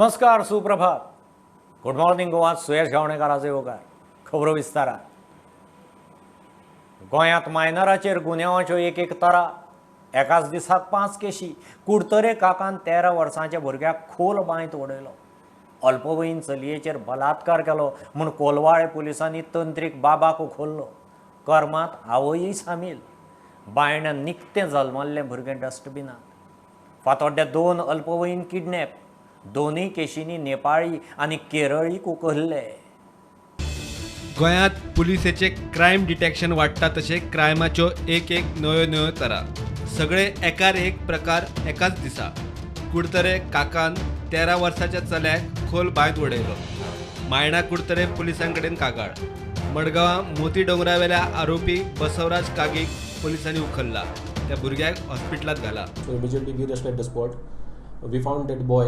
नमस्कार, सुप्रभात, good morning Goa. सुयश गावणेकाराचो येवकार. खबरो विस्तारान. गोंयांत मायनराचेर गुन्यांवाच्यो एक एक तरा. एकाच दिसाक पांच केशी. कुडतरे काकान 13 वर्सांच्या भुरग्याक खोल बांयत उडयलो. अल्पवयीन चलयेचेर बलात्कार केलो म्हूण कोलवाळे पुलिसांनी तंत्रीक बाबाक उखल्लो. कर्मांत आवयूय सामील. बायणा निकतें जल्मल्लें भुरगें डस्टबिनांत. फातोड्ड्या दोन अल्पवयीन किडनॅप. दोनूय केशींनी नेपाळी आनी केरळीक उखल्ले. गोंयांत पुलिसेचे क्रायम डिटेक्शन वाडटा तशें क्रायमाच्यो एक एक नव्यो नव्यो तरा. सगळे एकार एक प्रकार एकाच दिसा. कुडतरे काकान 13 वर्साच्या चल्याक खोल बांयत उडयलो. मायणा कुडतरे पुलिसां कडेन कागाळ. मडगांवां मोती दोंगरावेल्या आरोपी बसवराज कागीक पुलिसांनी उखल्ला. त्या भुरग्याक हॉस्पिटलांत घाला. So immediately we rushed at the spot. We found that boy,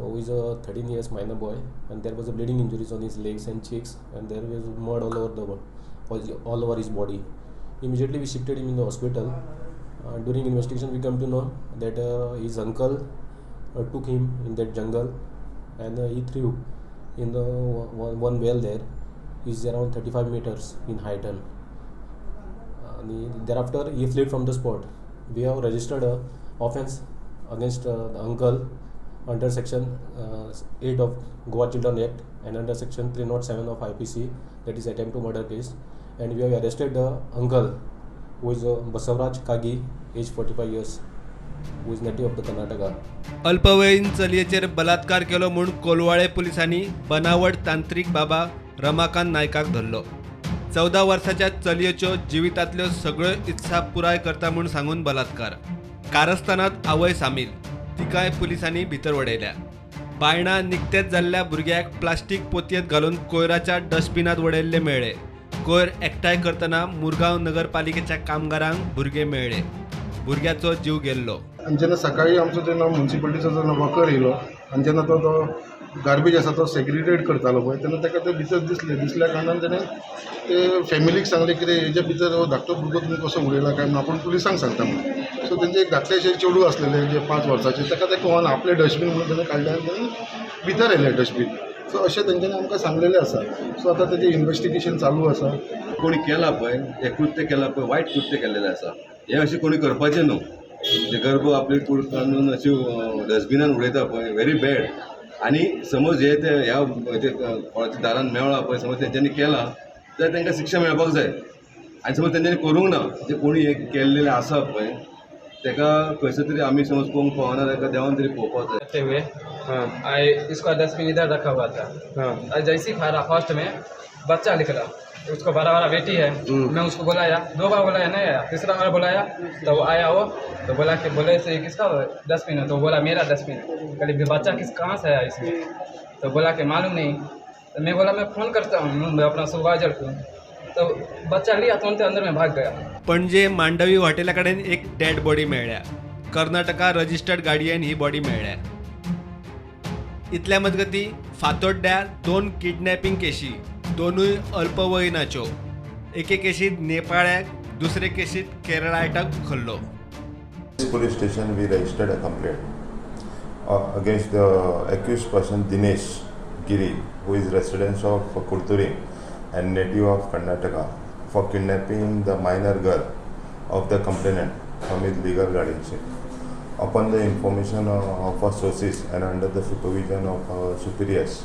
who is a 13 years minor boy, and there was a bleeding injuries on his legs and cheeks, and there was mud all over his body. Immediately we shifted him in the hospital. During investigation, we come to know that his uncle took him in that jungle, and he threw in the one well there. Is around 35 meters in height, and thereafter he fled from the spot. We have registered a offense against the uncle under section 8 of Goa Children Act and under section 307 of IPC, that is attempt to murder case, and we have arrested the uncle, who is Basavraj Kagi, age 45 years, who is native of the Karnataka. अल्पवयीन चलयेचेर बलात्कार केलो म्हूण कोलवाळे पुलिसांनी बनावट तांत्रीक बाबा रमाकांत नायकाक धरलो. 14 वर्साच्या चलयेच्यो जिवितांतल्यो सगळ्यो इत्सा पुराय करता म्हूण सांगून बलात्कार. कारस्थानात आवय सामील. तिकाय पुलिसांनी भितर वडयल्या. बायणा निकतेच जाल्ल्या भुरग्याक प्लास्टीक पोतयेंत घालून कोयराच्या डस्टबिनात वडयल्ले मेळ्ळे. कोयर एकठांय करतना मुरगांव नगरपालिकेच्या कामगारांक भुरगें मेळ्ळे. भुरग्याचो जीव गेल्लो. आनी जेन्ना सकाळी आमचो जेन्ना मुन्सिपालिटीचो जेन्ना वर्कर येयलो आनी जेन्ना तो तो गार्बेज आसा तो सेग्रिगेट करतालो पळय, तेन्ना ताका ते भितर दिसलें. दिसल्या कारणान तेणें ते फॅमिलीक सांगलें, कितें हेज्या भितर हो धाकटो भुरगो तुमी कसो उडयला काय म्हणून, आपूण पुलिसांक सांगता म्हणून. सो तेंचें एक धाकटें चेडूं आसलेलें जें 5 वर्साचें, ताका तें कळना. आपलें डस्टबीन म्हणून तेणें काडलें आनी तेणें भितर येयलें डस्टबीन. सो अशें तेंच्यांनी आमकां सांगलेलें आसा. सो आतां तेजें इन्वेस्टिगेशन चालू आसा. कोणी केलां पळय, हें कृत्य केलां पळय, वायट कृत्य केल्लेलें आसा हें. अशें कोणी करपाचें न्हू. जे गर्भ आपली कूड काडून अशी डस्टबिनान उडयता पळय, व्हेरी बॅड. आनी समज हे ते ह्या ते कोणाच्या दारान मेळ्ळा पळय, समज तेंच्यांनी केलां जाल्यार तांकां शिक्षा मेळपाक जाय. आनी समज तेंच्यांनी करूंक ना, जे कोणी हें केल्लेलें आसा पळय, ताका खंयसर तरी आमी समज पळोवंक पावना, ताका देवान तरी पळोवपाक जाय. करते हुए आए. इसका डस्टबिन इधर रखा हुआ था और जैसे ही फाड़ा, फर्स्ट में बच्चा निकला. उसको बड़ा बड़ा बेटी है. मैं उसको बुलाया, दो बार बुलाया, नहीं आया. तीसरा बार बुलाया तो वो आया. वो तो बोला कि, बोले से किसका डस्टबिन है? तो बोला, मेरा डस्टबिन है. कल बच्चा किस कहाँ से आया इसमें? तो बोला कि मालूम नहीं. तो मैं बोला, मैं फ़ोन करता हूँ मैं अपना सुपरवाइजर को. तो बच्चा लिया, तुरंत अंदर में भाग गया. पणजे मांडवी हॉटेला कडेन एक डेड बॉडी मेळ्ळ्या. कर्नाटका रजिस्टर्ड गाडयेन ही बॉडी मेळ्ळ्या. इतल्या मजगती फातोड्ड्यार दोन किडनॅपिंग केशी, दोनूय अल्पवयीनाच्यो. एके केशीत नेपाळ्याक, दुसरे केशीत केरळायटाक उखल्लो. Police station we registered a complaint against the accused person Dinesh Giri, who is resident of Kurturi and native of Karnataka, for kidnapping the minor girl of the complainant from his legal guardianship. Upon the information of our sources and under the supervision of our superiors,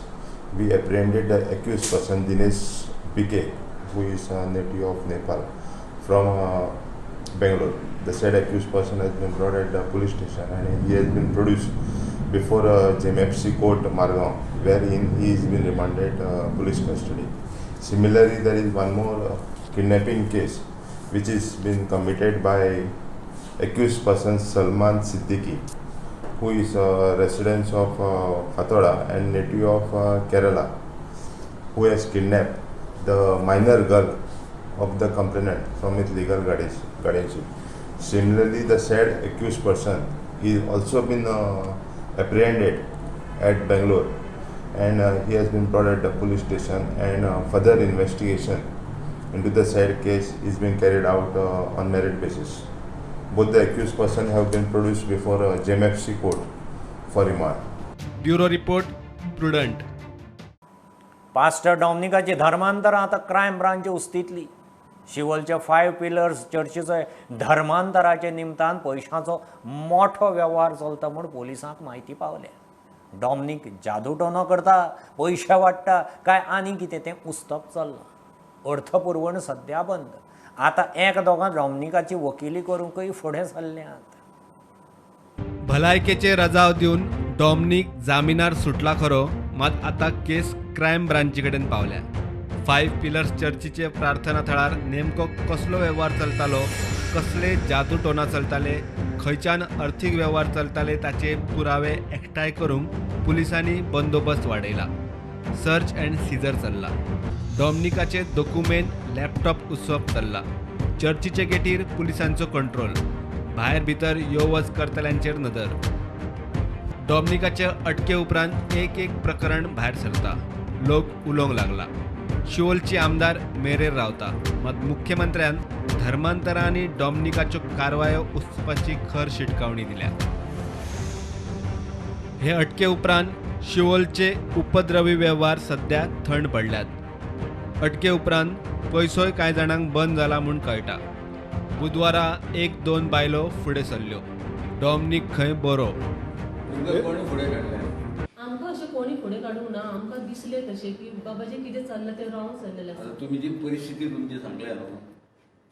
we apprehended the accused person Dinesh BK, who is a native of Nepal, from Bangalore. The said accused person has been brought at the police station and he has been produced before JMFC court Margao, wherein he has been remanded police custody. Similarly, there is one more kidnapping case which is been committed by accused person Salman Siddiqui, who is a resident of Fatorda and native of Kerala, who has kidnapped the minor girl of the complainant from his legal guardianship. Similarly, the said accused person is also been apprehended at Bangalore and he has been brought at the police station and further investigation into the said case is being carried out on merit basis. Both the accused person have been produced before JMFC court for remand. Bureau report, Prudent. Pastor डॉमनिकाची धर्मांतरां आतां crime branch उस्तीतली. शिवोलच्या 5 pillars चर्चीचो धर्मांतराच्या निमतान पयशांचो मोठो वेव्हार चलता म्हूण पोलिसांक म्हायती पावल्या. डॉमनीक जादूटोनो करता, पयशे वाडटा काय आनी कितें तें उस्तप चल्लां. अर्थपुरवण सद्या बंद. आतां एक दोगां डॉमनिकाची वकिली करूंकय फुडें सरल्यात. भलायकेचे रजाव दिवन डॉमनीक जामिनार सुटला खरो, मात आतां केस क्रायम ब्रांची कडेन पावल्या. 5 पिलर्स चर्चीचे प्रार्थना थळार नेमको कसलो वेव्हार चलतालो, कसले जादूटोना चलताले, खंयच्यान अर्थीक वेव्हार चलताले ताचे पुरावे एकठांय करूंक पुलिसांनी बंदोबस्त वाडयला. सर्च अँड सीजर चल्ला. डॉमनिकाचे दोकुमेंत, लॅपटॉप उसप चल्ला. चर्चीचे गेटीर पुलिसांचो कंट्रोल, भायर भितर यो वच करतल्यांचेर नदर. डॉमनिकाचे अटके उपरांत एक एक प्रकरण भायर सरता, लोक उलोवंक लागला. शिवोलची आमदार मेरेर रावता, मात मुख्यमंत्र्यान धर्मांतरां आनी डॉमनिकाच्यो कारवायो उसपाची खर शिटकावणी दिल्या. हे अटके उपरांत शिवोलचे उपद्रवी वेव्हार सद्या थंड पडल्यात. अटके उपरांत पयसोय कांय जाणांक बंद जाला म्हूण कळटा. बुधवारा 1-2 बायलो फुडें सरल्यो. डॉमनीक खंय बरो. आमकां अशें कोणी फुडें काडूंक ना. आमकां दिसलें तशें की बाबा जें कितें चल्लां तें रॉंग चल्लेलें आसा. तुमी जी परिस्थिती तुमची सांगल्या न्हू,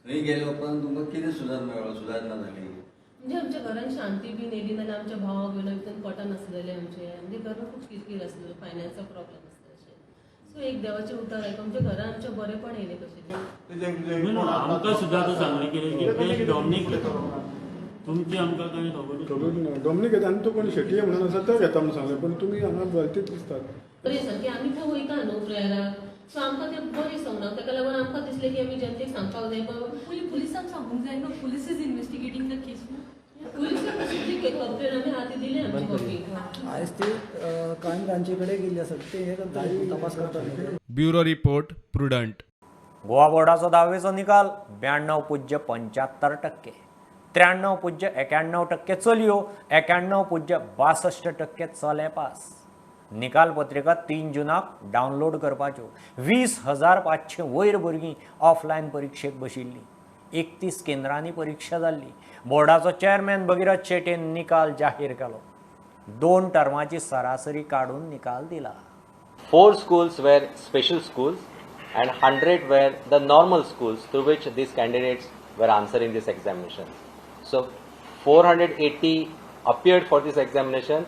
थंय गेल्या उपरांत तुमकां कितें सुदार मेळ्ळो, सुदारणा जाली? म्हणजे आमच्या घरान शांती बीन येयली, नाल्यार आमच्या भावाक बीन भितर पटन नासलेलें आमचें. म्हणजे घरान खूब किरकीर आसलेलो, फायनान्सचो प्रॉब्लम आसलो अशें. सो एक देवाचें उतर आयकून आमच्या घरान आमच्या बरेंपण येयलें कशें. आमकां सुद्दां आतां सांगलें कितें की बेस्ट डॉमनीक तुमची आमकां कांय खबर ना. डॉमनीक घेता आनी तो कोण शेटये म्हणून आसा तो घेता म्हणून सांगलें, पण तुमी हांगा भलतीच दिसतात. बरें आसा की आमी थंय वयता न्हू प्रेयराक, सो आमकां तें बरें दिसना. ताका लागून आमकां दिसलें की आमी जनतेक सांगपाक जाय. पुलिसांक सांगूंक जाय न्हू, police is investigating the case न्हू. पुलिसांक कंप्लेन आमी हाती दिली आमची कॉपी. आयज ती क्रायम ब्रांची कडेन गेल्ली आसा, ते हे करता, तपास करता. Bureau report, Prudent. Goa बोर्डाचो 10वेचो निकाल 92.75%, 93.91% चलयो, 91.62% चले पास. निकाल पत्रिका 3 जूनाक डावनलोड करपाच्यो. 20,500 वयर भुरगीं ऑफलायन परिक्षेक बशिल्लीं. 31 केंद्रांनी परिक्षा जाल्ली. बोर्डाचो चेअरमॅन भगीरथ शेटेन निकाल जाहीर केलो. 2 टर्माची सरासरी काडून निकाल दिला. 4 schools were special schools and 100 were the normal schools through which these candidates were answering this examination. So 480 appeared for this examination,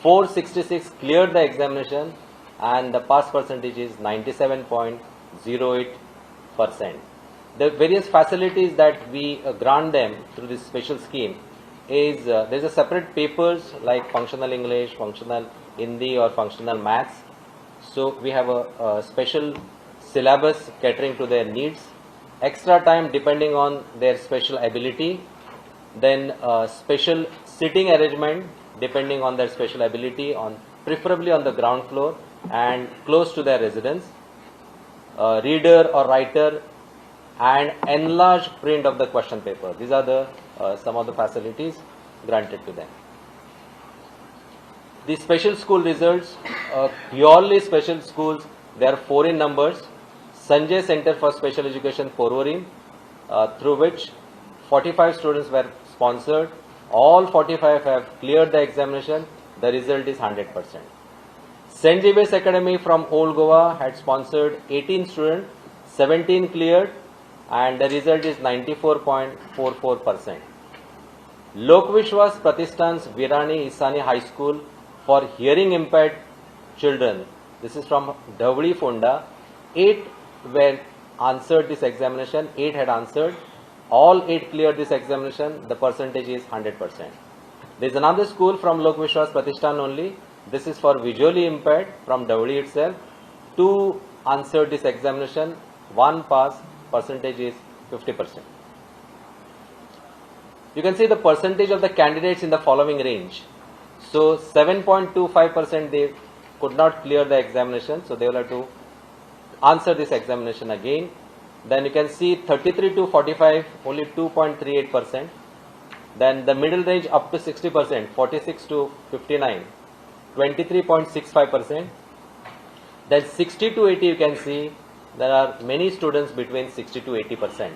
466 cleared the examination, and the pass percentage is 97.08%. The various facilities that we grant them through this special scheme is there is a separate papers like functional English, functional Hindi or functional maths. So we have a special syllabus catering to their needs, extra time depending on their special ability, then special sitting arrangement depending on their special ability, on preferably on the ground floor and close to their residence, reader or writer, and enlarged print of the question paper. These are the some of the facilities granted to them. The special school results, purely special schools, they are 4 in numbers. Sanjay Center for Special Education, Porvorim, through which 45 students were sponsored. All 45 have cleared the examination. The result is 100%. St. Xavier's Academy from Old Goa had sponsored 18 students, 17 cleared, and the result is 94.44%. Lokvishwas Pratishthan's Virani Isani High School for hearing impaired children, this is from Dhavli Fonda, 8 were answered this examination, 8 had answered, all 8 cleared this examination, the percentage is 100%. There is another school from Lokvishwas Pratishthan only, this is for visually impaired from Dhavli itself, 2 answered this examination, 1 pass, percentage is 50%. You can see the percentage of the candidates in the following range. So 7.25% they could not clear the examination, so they will have to answer this examination again. Then you can see 33 to 45, only 2.38%. Then the middle range up to 60%, 46 to 59, 23.65%. Then 60 to 80 you can see there are many students between 60 to 80%,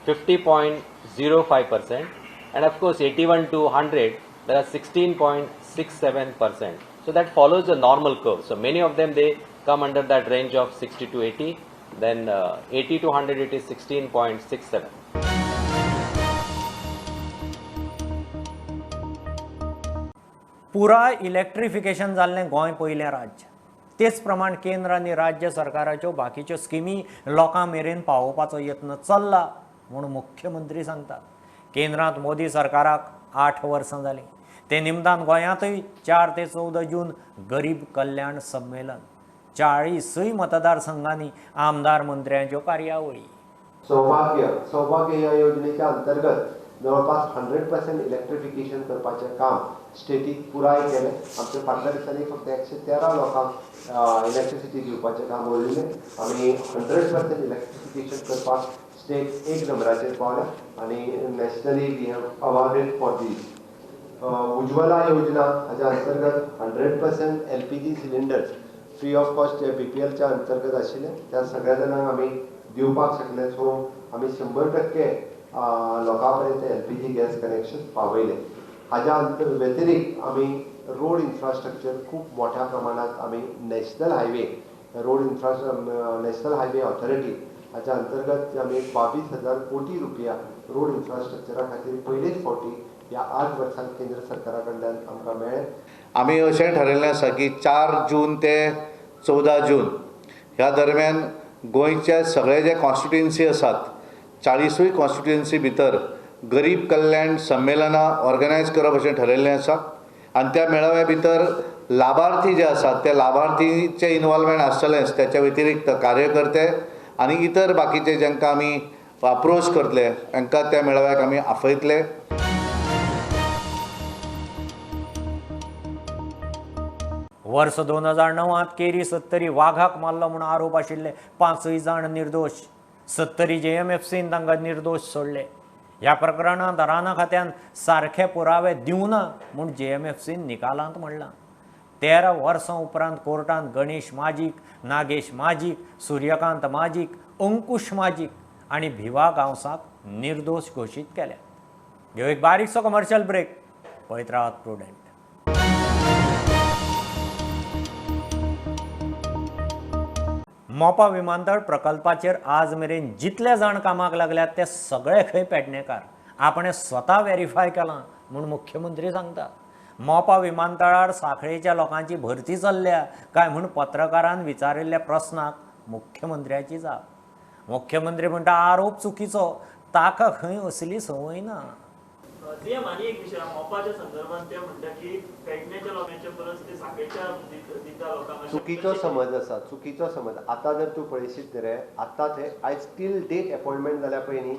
50.05%, and of course 81 to 100 there are 16.67%. So that follows the normal curve. So many of them, they come under that range of 60 to 80, then 80 to 100 it is 16.67. पुराय electrification जाल्लें गोंय पयलें राज्य. तेच प्रमाण केंद्र आनी राज्य सरकाराच्यो बाकीच्यो स्किमी लोकां मेरेन पावोवपाचो यत्न चल्ला म्हूण मुख्यमंत्री सांगतात. केंद्रांत मोदी सरकाराक 8 वर्सां जालीं. ते निमतान गोंयांतूय 4 ते 14 जून गरीब कल्याण संमेलन, 40 मतदारसंघांनी आमदार मंत्र्यांच्यो कार्यावळी. सौभाग्य सौभाग्य ह्या योजनेच्या अंतर्गत जवळपास 100% इलेक्ट्रिफिकेशन करपाचें काम स्टेटीक पुराय केलें. आमच्या फाटल्या दिसांनी फक्त 113 लोकांक इलेक्ट्रिसिटी दिवपाचें काम उरिल्लें. आमी 100% इलेक्ट्रिफिकेशन करपाक स्टेट 1 नंबराचेर पावल्या आनी nationally we have awarded for these. Ujjwala योजना हाज्या अंतर्गत 100% LPG cylinders free of cost J BPLच्या अंतर्गत आशिल्ले त्या सगळ्या जाणांक आमी दिवपाक शकले. सो आमी 100% लोकां पर्यंत LPG gas connection पावयलें. हाज्या व्यतिरिक्त आमी रोड इन्फ्रास्ट्रक्चर खूब मोठ्या प्रमाणात आमी national highway road national highway authority हाज्या अंतर्गत आमी 22,000 कोटी रुपया रोड इन्फ्रास्ट्रक्चरा खातीर पयलेच फावटी ह्या 8 वर्सांत केंद्र सरकारा कडल्यान आमकां मेळ्ळें. आमी अशें ठरयल्लें आसा की 4 जून ते 14 जून ह्या दरम्यान गोंयच्या सगळे जे कॉन्स्टिट्युएन्सी आसात 40 कॉन्स्टिट्युएन्सी भितर गरीब कल्याण संमेलनां ऑर्गनायज करप अशें ठरयल्लें आसा आनी त्या मेळाव्या भितर लाभार्थी जे आसात त्या लाभार्थीचें इनवॉल्वमेंट आसतलेंच, त्याच्या व्यतिरिक्त कार्यकर्ते आनी इतर बाकीचे जांकां आमी अप्रोच करतले तांकां त्या मेळाव्याक आमी आपयतले. वर्स 2009 केरी सत्तरी वाघाक मारलो म्हूण आरोप आशिल्ले 5 जाण निर्दोश. सत्तरी JMFCन तांकां निर्दोश सोडले. ह्या प्रकरणांत रानां खात्यान सारखे पुरावे दिवना म्हूण JMFCन निकालांत म्हणलां. 13 वर्सां उपरांत कोर्टान गणेश माजीक, नागेश माजीक, सूर्यकांत माजीक, अंकुश माजीक आनी भिवा गांवसाक निर्दोश घोशीत केल्या. घेवं एक बारीकसो कमर्शियल ब्रेक. पळयत रावात प्रुडंट. मोपा विमानतळ प्रकल्पाचेर आज मेरेन जितले जाण कामाक लागल्यात ते सगळे खंय पेडणेकार. आपणें स्वता वेरीफाय केलां म्हूण मुख्यमंत्री सांगता. मोपा विमानतळार सांखळेच्या लोकांची भरती चल्ल्या काय म्हूण पत्रकारान विचारिल्ल्या प्रस्नाक मुख्यमंत्र्याची जाप. मुख्यमंत्री म्हणटा आरोप चुकीचो, ताका खंय असली संवय ना. सीएम आनी एक विशय मोपाच्या संदर्भात ते म्हणटा की पेडण्याच्या लोकांच्या परस ते सांखळेच्या दिता लोकांक. चुकीचो समज आसा, चुकीचो समज. आतां जर तूं पळयशीत रे, आतां थंय आयज टील डेट अपॉयंटमेंट जाल्या पळय न्ही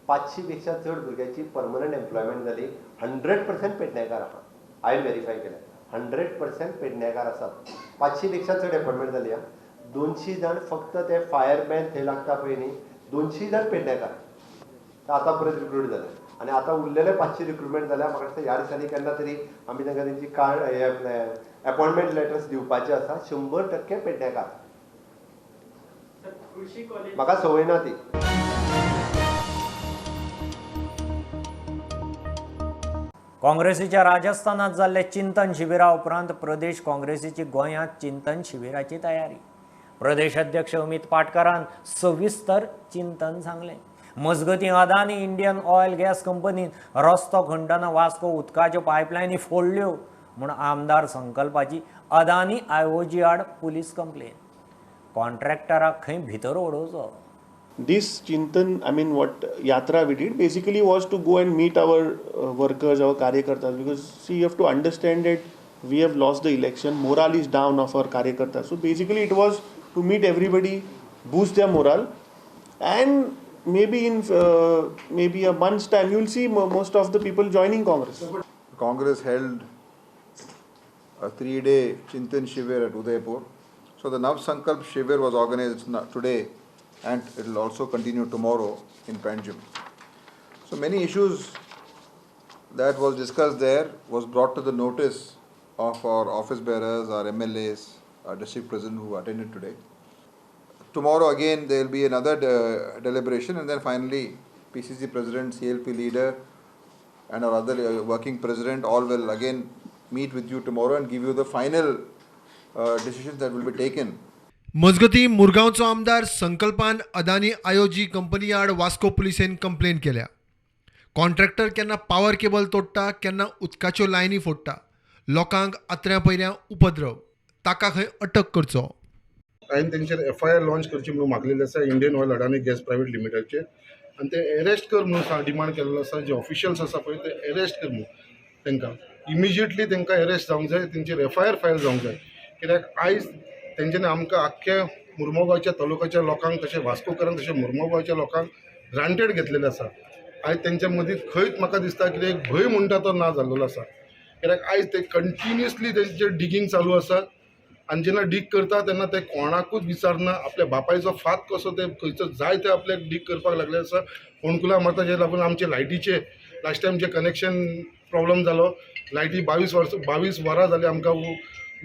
500 पेक्षा चड भुरग्यांची परमनंट एम्प्लॉयमेंट जाली. 100% पेडणेकार आहा, हांवें वेरीफाय केलें. 100% पेडणेकार आसात. 500 पेक्षा चड अपॉयंटमेंट जाली आहा. 200 जाण फक्त ते फायरमॅन थंय लागता पळय न्ही 200 जाण पेडणेकार आतां परत रिक्रूट जाले. आनी आतां उरलेले 500 रिक्रुटमेंट जाल्या. म्हाका दिसता ह्या दिसांनी केन्ना तरी आमी तांकां तेंची कार्ड अपॉयंटमेंट लेटर्स दिवपाचे आसा. 100% पेडणेकार. म्हाका संवय ना ती. काँग्रेसीच्या राजस्थानात जाल्ले चिंतन शिबिरा उपरांत प्रदेश काँग्रेसीची गोंयांत चिंतन शिबिराची तयारी. प्रदेश अध्यक्ष अमित पाटकरान सविस्तर चिंतन सांगलें. मजगतीं अदानी इंडियन ऑयल गॅस कंपनीन रस्तो खणटना वास्को उदकाच्यो पायपलायनी फोडल्यो म्हूण आमदार संकल्पाची अदानी IOG आड पुलीस कंप्लेन. कॉन्ट्रॅक्टराक खंय भितर उडोवचो. This Chintan, I mean what yatra we did basically was to go and meet our workers, our karyakartas, because see, you have to understand that we have lost the election, morale is down of our karyakartas. So basically it was to meet everybody, boost their morale, and maybe in maybe a month's time you will see most of the people joining Congress. Congress held a 3-day Chintan Shivir at Udaipur. So the Nav Sankalp Shivir was organized today, and it will also continue tomorrow in Panjim. So many issues that was discussed there was brought to the notice of our office bearers, our MLAs, our district president who attended today. Tomorrow again there will be another deliberation, and then finally PCC president, CLP leader and our other working president all will again meet with you tomorrow and give you the final decisions that will be taken. मजगतीं, मुरगांवचो आमदार संकल्पान Adani आयोजी company आड Vasco पुलिसेन complain केल्या. Contractor केन्ना power cable तोडटा, केन्ना उदकाच्यो लायनी फोडटा. लोकांक आत्र्या पयऱ्यां उपद्रव. ताका खंय अटक करचो. हांवें तेंचेर एफआयआर लॉन्च करची म्हणून मागलेली आसा Indian Oil Adani Gas Private लिमिटेडचेर, आनी ते एरेस्ट कर म्हणून डिमांड केल्लो आसा. जे ऑफिशियल्स आसा पळय ते एरेस्ट कर म्हणून तांकां इमिजिएटली तांकां एरेस्ट जावंक जाय, तेंचेर एफआयआर फायल जावंक जाय. कित्याक आयज तेंच्यांनी आमकां आख्ख्या मुर्मगांवच्या तालुक्याच्या लोकांक, तशें वास्कोकारांक, तशें मुर्मगांवच्या लोकांक ग्रांटेड घेतलेलें आसा. आयज तेंच्या मदीं खंयच म्हाका दिसता कितें एक भंय म्हणटा तो ना जाल्लो आसा. कित्याक आयज ते कंटिन्युअसली तेंचें डिगींग चालू आसा, आनी जेन्ना डीग करता तेन्ना ते कोणाकूच विचारना, आपल्या बापायचो फात कसो ते खंयचो जाय ते आपल्याक डीग करपाक लागले आसा. फोंडकुलां मारता, जे लागून आमचे लायटीचे लास्ट टायम जे कनेक्शन प्रॉब्लम जालो, लायटी 22 वरां जाली आमकां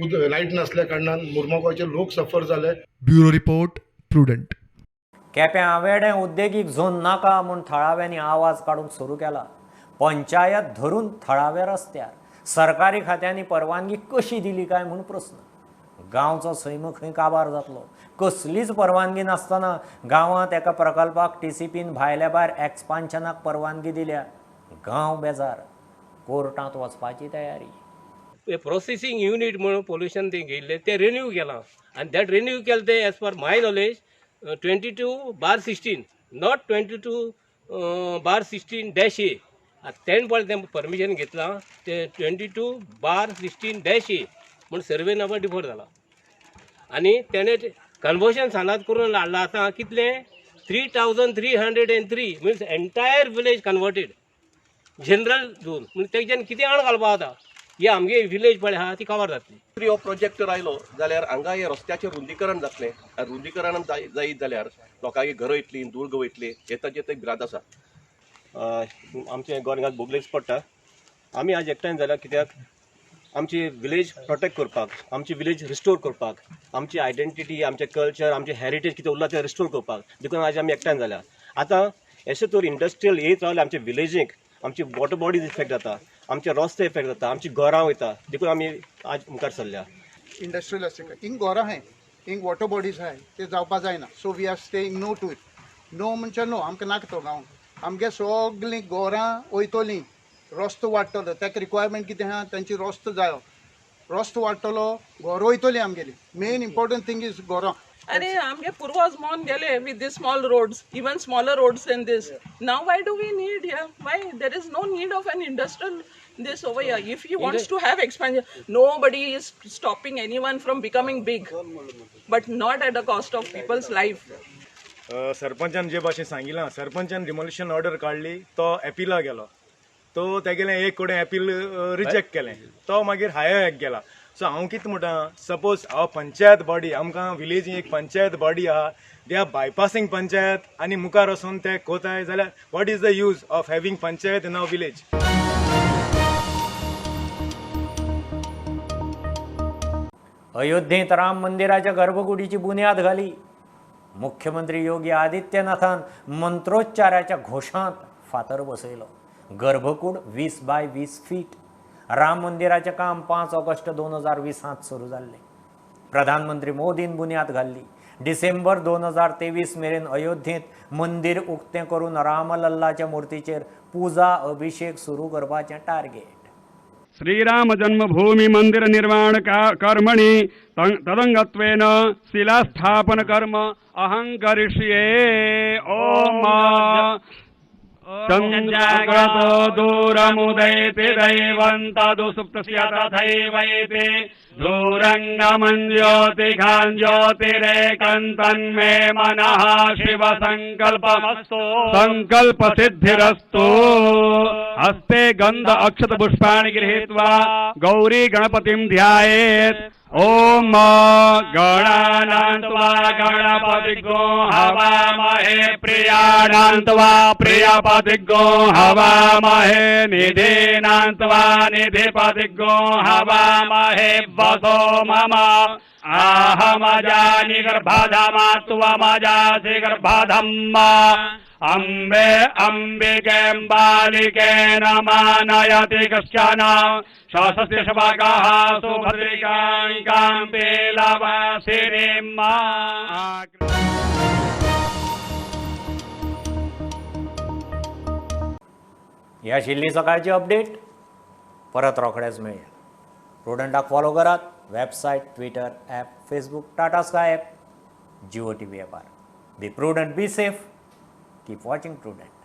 लायट नासल्या कारणान मुर्मगांवचे लोक सफर जाले. Bureau report, Prudent. केप्यां आवेडें उद्देगीक झोन नाका म्हूण थळाव्यांनी आवाज काडूंक सुरू केला. पंचायत धरून थळाव्या रस्त्यार सरकारी खात्यांनी परवानगी कशी दिली काय म्हूण प्रस्न. गांवचो सैम खंय काबार जातलो. कसलीच परवानगी नासतना गांवांत एका प्रकल्पाक टीसीपीन भायल्या भायर एक्सपान्शनाक परवानगी दिल्या. गांव बेजार, कोर्टांत वचपाची तयारी. प्रोसेसिंग युनीट म्हणून पोल्युशन तें घेयल्लें तें रिन्यू केलां, आनी that renew केलें तें as per my knowledge 22/16, not 22/16-A. आतां तेणें पळय तें परमिशन घेतलां तें 22/16-A म्हूण सर्वे नंबर डिफर जाला, आनी तेणें कन्वर्शन सानात करून हाडलां आतां कितलें 3303 means entire village converted general zone. म्हण तेज्यान कितें आण घालपा आतां हे आमगे विलेज पळय आहा ती कवर जातली. हो प्रोजेक्ट जर आयलो जाल्यार हांगा हे रस्त्याचें रुंदीकरण जातलें, आनी रुंदीकरण जायत जाल्यार लोकांची घरां वयतलीं, दुर्ग वयतली, हे ताचें ते भिरांत आसा. आमचें गोरगांत बोगलेच पडटा. आमी आज एकठांय जाल्यार कित्याक आमची विलेज प्रोटेक्ट करपाक, आमची विलेज रिस्टोर करपाक, आमची आयडेंटिटी, आमचें कल्चर, आमचें हेरिटेज कितें उरलां तें रिस्टोर करपाक देखून आज आमी एकठांय जाल्या. आतां अशें तर इंडस्ट्रियल येत रावले आमच्या विलेजीक, आमची वॉटर बॉडीज इफेक्ट जाता, आमचे रस्ते इफेक्ट जाता, आमची घरां वयता, देखून आमी आज मुखार सरल्या. इंडस्ट्रियल आसा हिंग घरां आहाय, हिंग वॉटर बॉडीज आहाय, ते जावपा जायना. So we are staying no to it. No म्हणजे नो, आमकां नाका तो गांव. आमगे सगळीं घरां वयतलीं, रस्तो वाडटलो, ताका रिक्वायरमेंट कितें आहा तेंची रस्तो जायो, रस्तो वाडटलो, घरां वयतलीं आमगेलीं. मेन इम्पोर्टंट थींग is घरां. अरे आमगे पूर्वज मोन गेले with this small roads, even smaller roads than this. Now why do we need here? Why there is no need of an industrial this over here? If he wants to have expansion, nobody is stopping anyone from becoming big, but not at the cost of people's life. सरपंचान जे भाशेन सांगिलां, सरपंचान demolition order काडली, तो एपिला गेलो, तो तेगेलें एक कडेन appeal reject केलें, तो मागीर हायर गेला. सो हांव कितें म्हणटा, सपोज हांव पंचायत बॉडी, आमकां विलेजी एक पंचायत बॉडी आहा, they are bypassing panchayat आनी मुखार वचून ते कोताय जाल्यार what is the use of having panchayat in our village. अयोध्येंत Ram मंदिराच्या गर्भकुडीची बुन्याद घाली. मुख्यमंत्री योगी आदित्यनाथान मंत्रोच्चाराच्या घोशांत फातर बसयलो. गर्भकूड 20 बाय 20 फीट. राम मंदिराचें काम 5 ऑगस्ट 2020 सुरू जाल्लें. प्रधानमंत्री मोदीन बुन्याद घाल्ली. डिसेंबर 2023 मेरेन अयोध्येंत मंदिर उक्तें करून रामलल्लाच्या मूर्तीचेर पुजा अभिषेक सुरू करपाचें टार्गेट. श्रीराम जन्मभूमि मंदिर निर्माण कर्मणि तदंगत्वेन शिलास्थापन कर्म अहं करिष्ये. ओम चन्द्राग्रतो दूरमुदैति दैवं तदुसुप्तस्य तथैवैति दूरङ्गमं ज्योतिघां ज्योतिरेकं तन्मे मनः शिवसङ्कल्पमस्तु सङ्कल्पसिद्धिरस्तु। हस्ते गन्ध अक्षत पुष्पाणि गृहीत्वा गौरी गणपतिं ध्यायेत्। ॐ गणानां त्वा गणपतिगो हवामहे प्रियाणां त्वा प्रियपतिगो हवामहे निधीनां त्वा निधिपतिगो हवामहे वसो मम आहमजानि गर्भधमा त्वमजासि गर्भधम्म अम्बे अम्बिकेऽम्बालिके नमानयति कश्चन शासस्य शवाकाः सुभद्रिकां कान्तिलवासिनीं मा। ही आशिल्ली सकाळची अपडेट. परत रोखडेच मेळया. प्रुडंटाक फॉलो करात website, Twitter, app, Facebook, Tata Sky app, Jio TV ॲपार. Be prudent, be safe, keep watching Prudent.